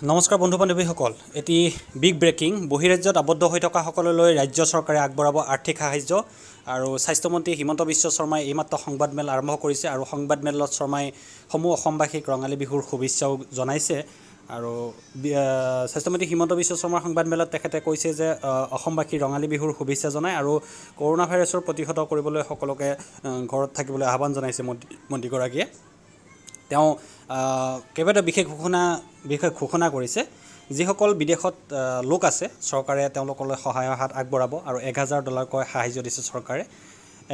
নমস্কাৰ বন্ধু বান্ধৱীসকল, এটি বিগ ব্ৰেকিং। বহিৰাজ্যত আবদ্ধ হৈ থকাসকললৈ ৰাজ্য চৰকাৰে আগবঢ়াব আৰ্থিক সাহায্য। আৰু স্বাস্থ্যমন্ত্ৰী হিমন্ত বিশ্ব শৰ্মাই এইমাত্ৰ সংবাদমেল আৰম্ভ কৰিছে আৰু সংবাদমেলত শৰ্মাই সমূহ অসমবাসীক ৰঙালী বিহুৰ শুভেচ্ছাও জনাইছে। আৰু স্বাস্থ্যমন্ত্ৰী হিমন্ত বিশ্ব শৰ্মাৰ সংবাদমেলত তেখেতে কৈছে যে অসমবাসীৰ ৰঙালী বিহুৰ শুভেচ্ছা জনায় আৰু কৰোণা ভাইৰাছৰ প্ৰতিহত কৰিবলৈ সকলোকে ঘৰত থাকিবলৈ আহ্বান জনাইছে মন্ত্ৰীগৰাকীয়ে। তেওঁ কেইবাটাও বিশেষ ঘোষণা কৰিছে। যিসকল বিদেশত লোক আছে, চৰকাৰে তেওঁলোকলৈ সহায়ৰ হাত আগবঢ়াব আৰু 1000 ডলাৰকৈ সাহায্য দিছে চৰকাৰে,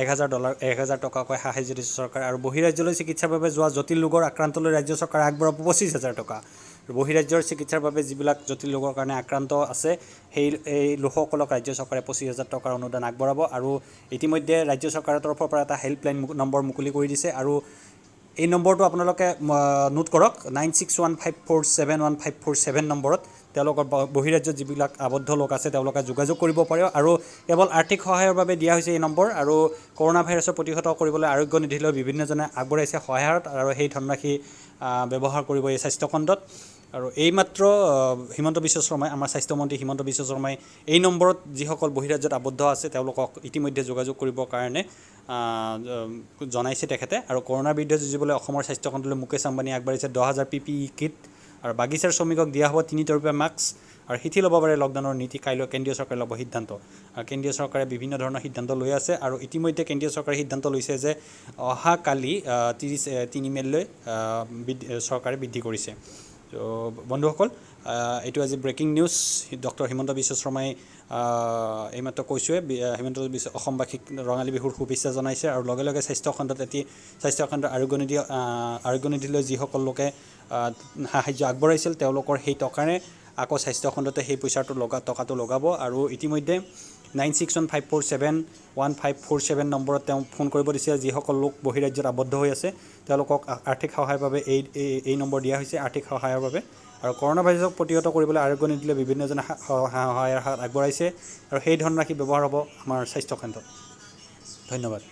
1000 ডলাৰ, 1000 টকাকৈ সাহায্য দিছে চৰকাৰে। আৰু বহিৰাজ্যলৈ চিকিৎসাৰ বাবে যোৱা জটিল ৰোগৰ আক্ৰান্তলৈ ৰাজ্য চৰকাৰে আগবঢ়াব 25,000 টকা। বহিৰাজ্যৰ চিকিৎসাৰ বাবে যিবিলাক জটিল ৰোগৰ কাৰণে আক্ৰান্ত আছে, এই লোকসকলক ৰাজ্য চৰকাৰে 25,000 টকাৰ অনুদান আগবঢ়াব। আৰু ইতিমধ্যে ৰাজ্য চৰকাৰৰ তৰফৰ পৰা এটা হেল্পলাইন নম্বৰ মুকলি কৰি দিছে আৰু এই নম্বৰটো আপোনালোকে নোট কৰক, 9615471547 নম্বৰত তেওঁলোকৰ বহিৰাজ্যত যিবিলাক আবদ্ধ লোক আছে, তেওঁলোকে যোগাযোগ কৰিব পাৰে। আৰু কেৱল আৰ্থিক সহায়ৰ বাবে দিয়া হৈছে এই নম্বৰ। আৰু কৰোণা ভাইৰাছৰ প্ৰতিহত কৰিবলৈ আৰোগ্য নিধিলৈ বিভিন্নজনে আগবঢ়াইছে সহায়ত আৰু সেই ধনৰাশি ব্যৱহাৰ কৰিব এই স্বাস্থ্যখণ্ডত। আৰু এইমাত্ৰ হিমন্ত বিশ্ব শৰ্মাই, আমাৰ স্বাস্থ্যমন্ত্ৰী হিমন্ত বিশ্ব শৰ্মাই এই নম্বৰত যিসকল বহিৰাজ্যত আবদ্ধ আছে, তেওঁলোকক ইতিমধ্যে যোগাযোগ কৰিবৰ কাৰণে জনাইছে তেখেতে। আৰু কৰোণাৰ বিৰুদ্ধে যুঁজিবলৈ অসমৰ স্বাস্থ্যখণ্ডলৈ মুকেশ আম্বানীয়ে আগবাঢ়িছে 10,000 পিপিই কিট। আৰু বাগিচাৰ শ্ৰমিকক দিয়া হ'ব তিনি তৰপীয়া মাস্ক। আৰু শিথিল হ'ব পাৰে লকডাউনৰ নীতি, কাইলৈ কেন্দ্ৰীয় চৰকাৰে ল'ব সিদ্ধান্ত। আৰু কেন্দ্ৰীয় চৰকাৰে বিভিন্ন ধৰণৰ সিদ্ধান্ত লৈ আছে আৰু ইতিমধ্যে কেন্দ্ৰীয় চৰকাৰে সিদ্ধান্ত লৈছে যে অহাকালি 30 3 মে'লৈ চৰকাৰে বৃদ্ধি কৰিছে। ত' বন্ধুসকল, এইটো আজি breaking news. Doctor Himanta Biswa শৰ্মাই, এইমাত্ৰ কৈছোঁৱে, হিমন্ত বিশ্ব অসমবাসীক ৰঙালী বিহুৰ শুভেচ্ছা জনাইছে। আৰু লগে লগে স্বাস্থ্যখণ্ডত এটি স্বাস্থ্যখণ্ডৰ আৰোগ্য নিধিলৈ যিসকল লোকে সাহায্য আগবঢ়াইছিল, তেওঁলোকৰ সেই টকাৰে আকৌ স্বাস্থ্যখণ্ডতে সেই পইচাটো লগা টকাটো লগাব। আৰু ইতিমধ্যে 9615471547 নম্বৰত তেওঁ ফোন কৰিব দিছে। যিসকল লোক বহিৰাজ্যত আবদ্ধ হৈ আছে, তেওঁলোকক আৰ্থিক সহায়ৰ বাবে এই নম্বৰ দিয়া হৈছে আৰ্থিক সহায়ৰ বাবে। আৰু কৰোণা ভাইৰাছক প্ৰতিহত কৰিবলৈ আৰোগ্য নিধিলৈ বিভিন্নজনে সহায়ৰ হাত আগবঢ়াইছে আৰু সেই ধনৰাশি ব্যৱহাৰ হ'ব আমাৰ স্বাস্থ্যখণ্ডত। ধন্যবাদ।